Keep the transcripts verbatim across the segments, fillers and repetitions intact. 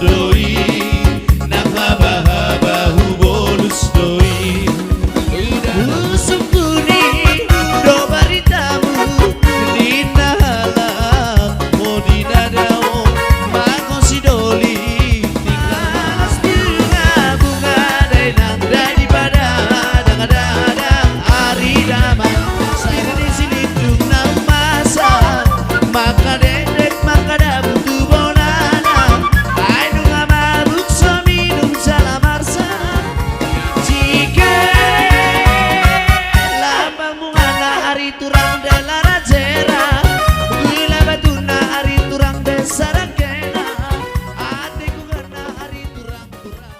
do i, nang habahaba hubolus do i. Uda husungkuni do baritamu ninna halak, modi na dao mangosi doli. Tingkalas bunga-bunga dainang daripada dagadang ari damang. Sai di silindung na masa, mangkadendek mangkadabut tu bonana. Ai nunga mabuk so minum jala marsak. Jike lapang bungana ari turang dela rajera, gula batuna ari turang desa rangkena, ate gugana ari turang turang.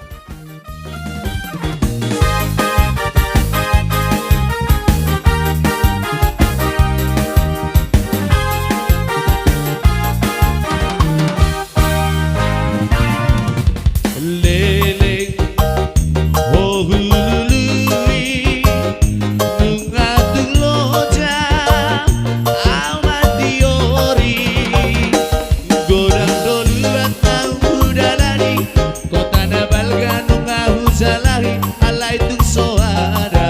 Leleng ho hulului, nunga tung loja au mandiori. Godang do luat na hudalani, kota na balga nunga hujalahi, alai tung so ada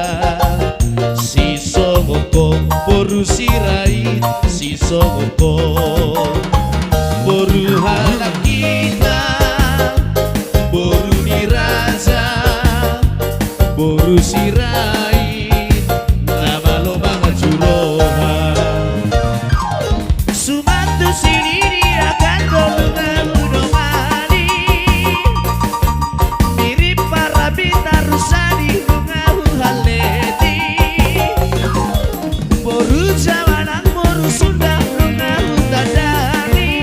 sisongon ho boru Sirait, sisongon ho boru halak hita, boru ni raja, boru Sirait na malo mangajur roha. Suman tu sididi akan do nunga hudongani, mirip parabita rusadi nunga huhalleti. Boru Jawa nang boru Sunda nunga hutandani,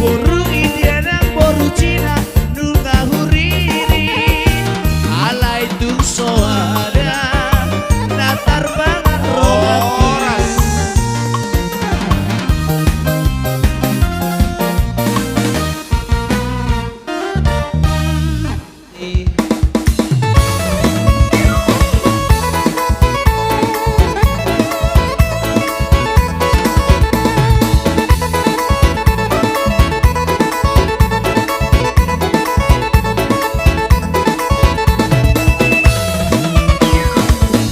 boru India nang boru Cina nunga huriri. Alai tung so ada na tarpangan rohangku.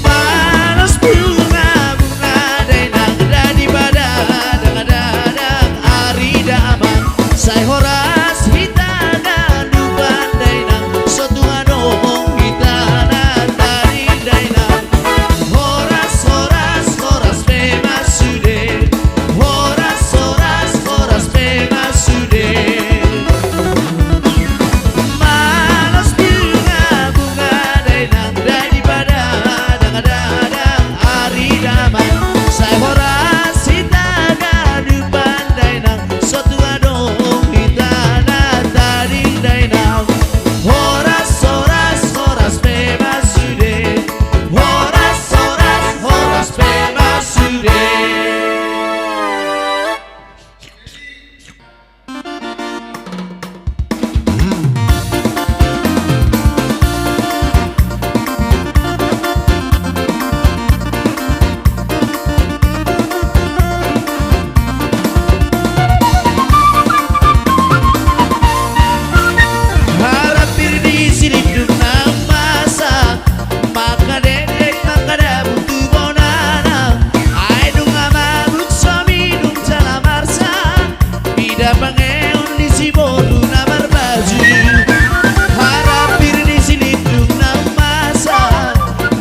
Malas bunga-bunga dainang daripada dagadang ari damang. Sai horas hita ganupan dainang, so tung adong hita na tading dainang. Horas, horas, horas pe ma sude. Horas, horas, horas pe ma sude. Malas bunga-bunga dainang daripada dagadang ari damang. Sai horas hita ganupan dainang, so tung adong hita na tading dainang. Horas, horas, horas pe ma sude. Horas, horas, horas pe ma sude. Harapir di silindung na masa, mangkadendek mangkadabut tu bonana. Ai nunga mabuk so minum jala marsak, mida pangeon di si boru na marbaju. Harapir di silindung na masa,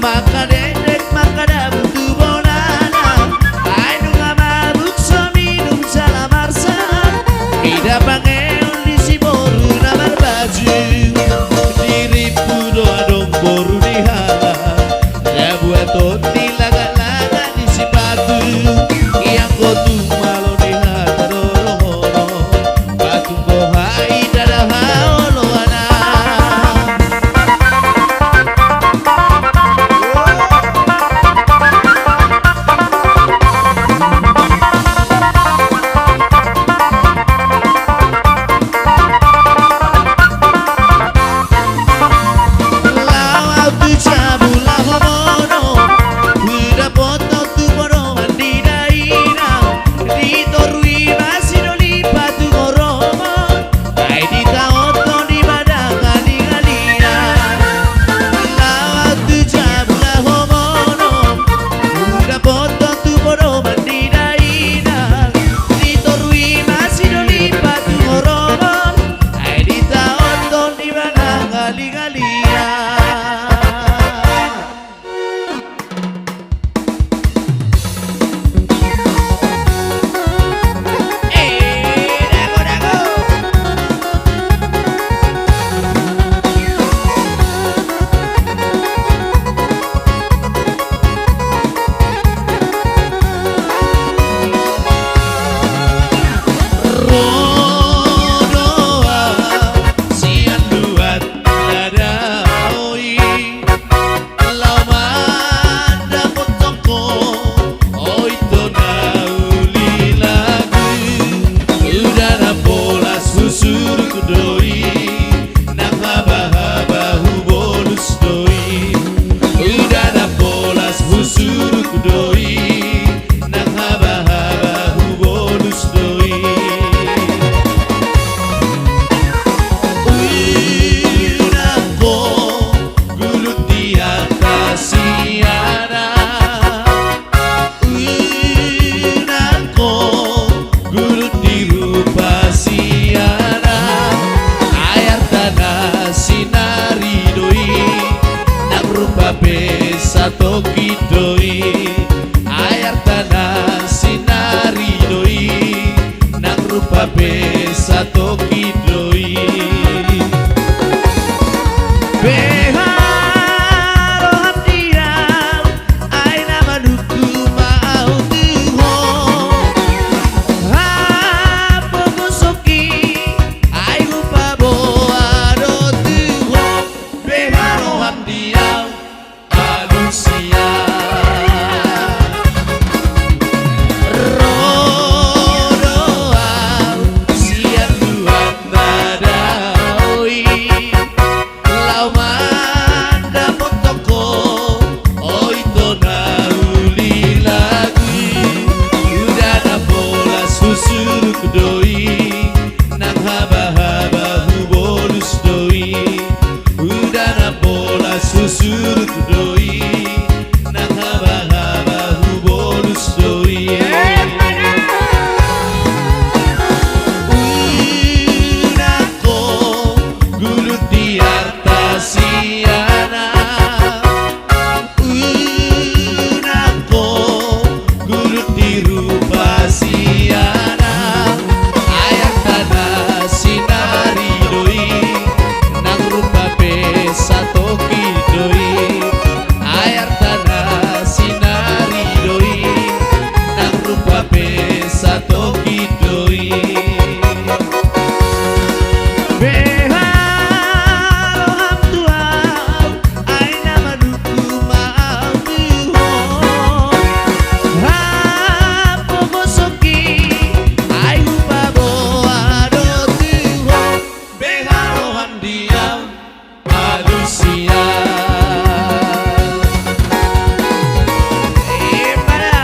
mangkadendek mangkadabut tu bonana. Ai nunga mabuk so minum jala marsak, mida pangeon di si boru na marbaju. Di rimpu do adong boru ni halak, na buaton ni laga-laga ni sipatu. Ianggo tung malo ni hata do rohona, patung boha i ndada haoloana. satongkin do i. Beha roham di au, ai na manungkun ma au tu ho. Hapogoson i, ai hupaboa do tu ho. Beha roham di au, alusia. Ro do au sian luat na dao i, laho mandapothon ho, o ito na uli lagu i. Udan na polas husuruk do i, nang habahaba hubolus do i. Udan na polas husuruk do i, nang habahaba hubolus do i. Unang ho gulut di arta sian au. Unang ho gulut di rupa sian au. Ai arta na sinari do i, nang rupa pe satongkin do i. Ai arta na sinari do i, nang rupa pe satongkin do i. Beha roham tu au, ai na manungkun ma au tu ho. Hapogoson i, ai hupaboa do tu ho. Beha roham di au, alusia. Emana.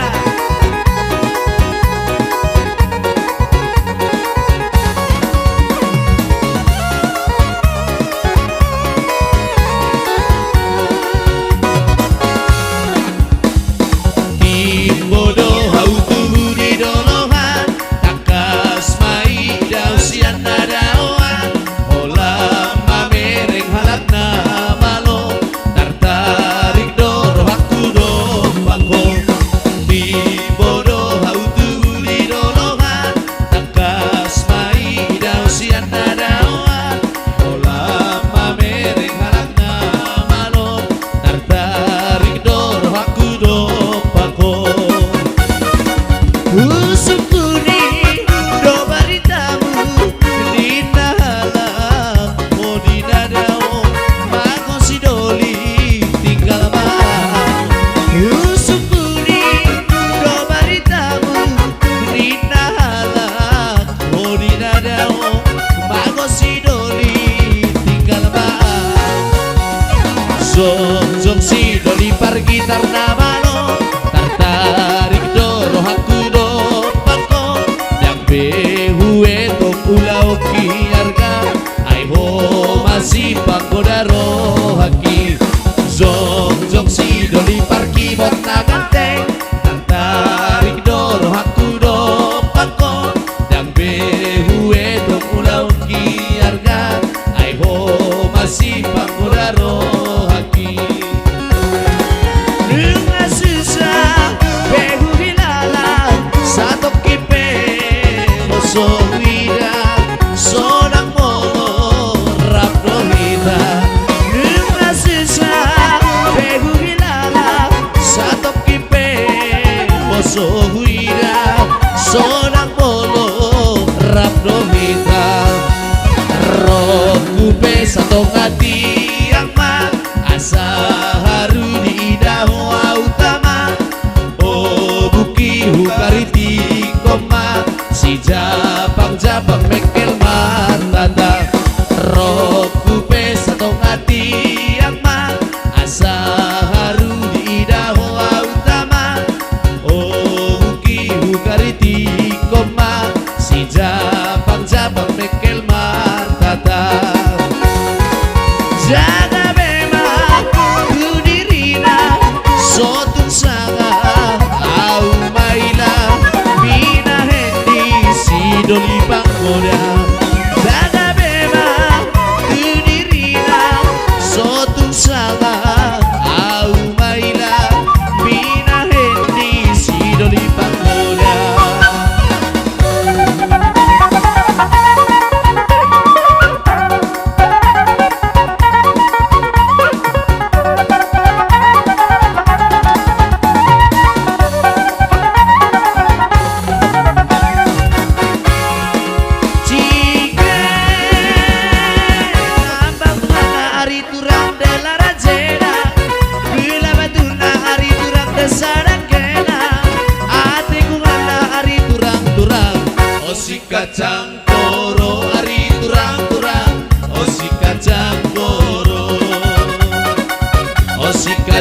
Timbo do hau tubu di dolok an, tangkas ma idaon sian na daoan. Holan mamereng halak na malo, tartarik do rohangku dompak ho. Timbo do hau tubu di dolok an, tangkas ma idaon sian na daoan. Holan mamereng halak na malo, tartarik do rohangku dompak ho. Husungkun i do baritamu, ninna halak ho di na dao, mago sidoli tinggal ma au. Husungkun i do baritamu, ninna halak ho di na dao, mago sidoli tinggal ma au. Jongjong sidoli pargitar na malo, tartarik do rohangku dompak ho. Ndang be huetong ulaonki arga, ai ho ma sipanggoda rohangki. Jongjong sidoli parkibot na ganteng, tartarik do rohangku dompak ho. Ndang be huetong ulaonki arga, ai ho ma sipanggoda rohangki. Nunga susah be huhilala, satongkin pe molo so huida, so ndang molo rap do hita. Nunga susah be huhilala, satongkin pe molo so huida, so ndang molo rap do hita. Rohangku pe satonga tiang ma, asa haru diida ho au tama. O bungki hukaritik ho ma, sijapang-japang mengkel martata. Rohangku pe satonga tiang ma, asa haru diida ho au tama. O bungki hukaritik ho ma, sijapang-japang mengkel martata. Jaga be ma tu dirina, so tung sanga au maila, binahen ni sidoli panggoda. Jaga be ma tu dirina, so tung sanga au maila, binahen ni sidoli panggoda.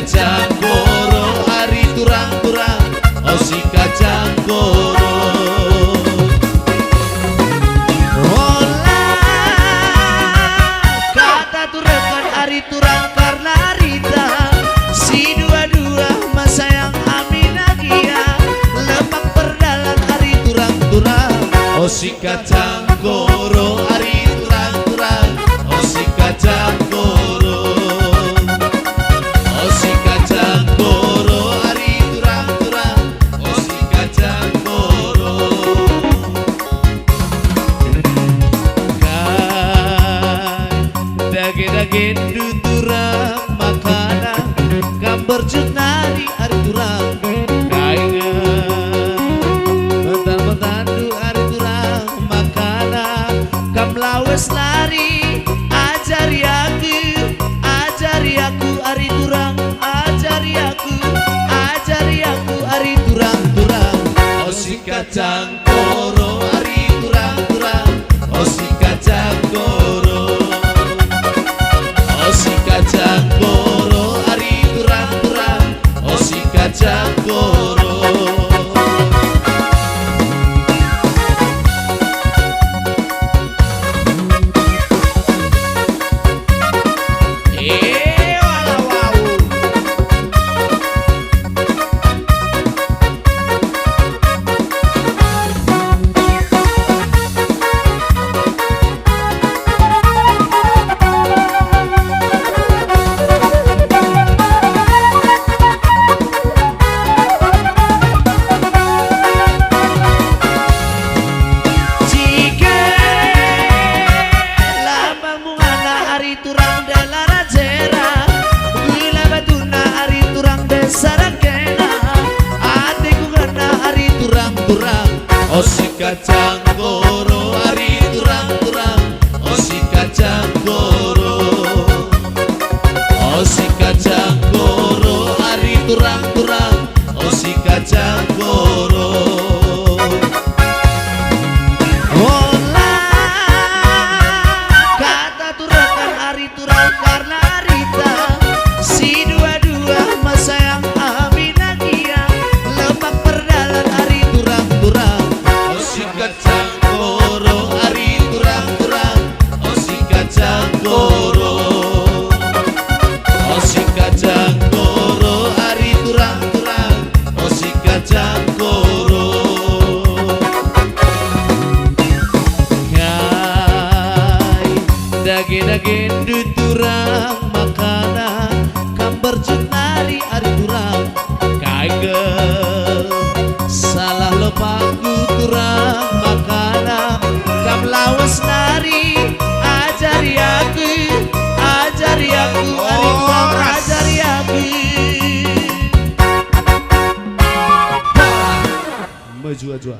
Kacang koro ari turang-turang, o si kacang koro. Hola, hata tu rekan ari turang karna rita, si dua-dua ma sayang ami na gia, lemak perdalan ari turang-turang, o si kacang koro ari turang-turang, o si kacang koro. O si kacang koro ari turang-turang, o si kacang koro. Kai dage-dage ndu turang makana, kam berjut nari ari turang. Kai mental-mental ndu ari turang makana, kam lawes nari, ajari aku, ajari aku ari turang, ajari aku, ajari aku ari turang-turang. O si kacang koro ari turang-turang, o si kacang koro. O si kacang koro ari turang-turang, o si kacang koro. Jike lambang muna ari turang dela rajera, gula batuna ari turang desa rangkena, ate gugana ari turang-turang. O si kacang koro ari turang-turang, o si kacang koro. O si kacang koro ari turang-turang, o si kacang koro. Hola, hata tu rekan ari turang karna rita, si dua-dua ma sayang ami na gia, lemak perdalan ari turang-turang. O si kacang koro ari turang-turang, o si kacang koro. O si kacang koro ari turang-turang, o si kacang koro. Kai dage-dage ndu turang makana, kam berjut nari ari turang. Kai gel salah lopangku turang makana, kam lawes nari, ajari aku, ajari aku ari turang, ajari aku. Mejua-jua.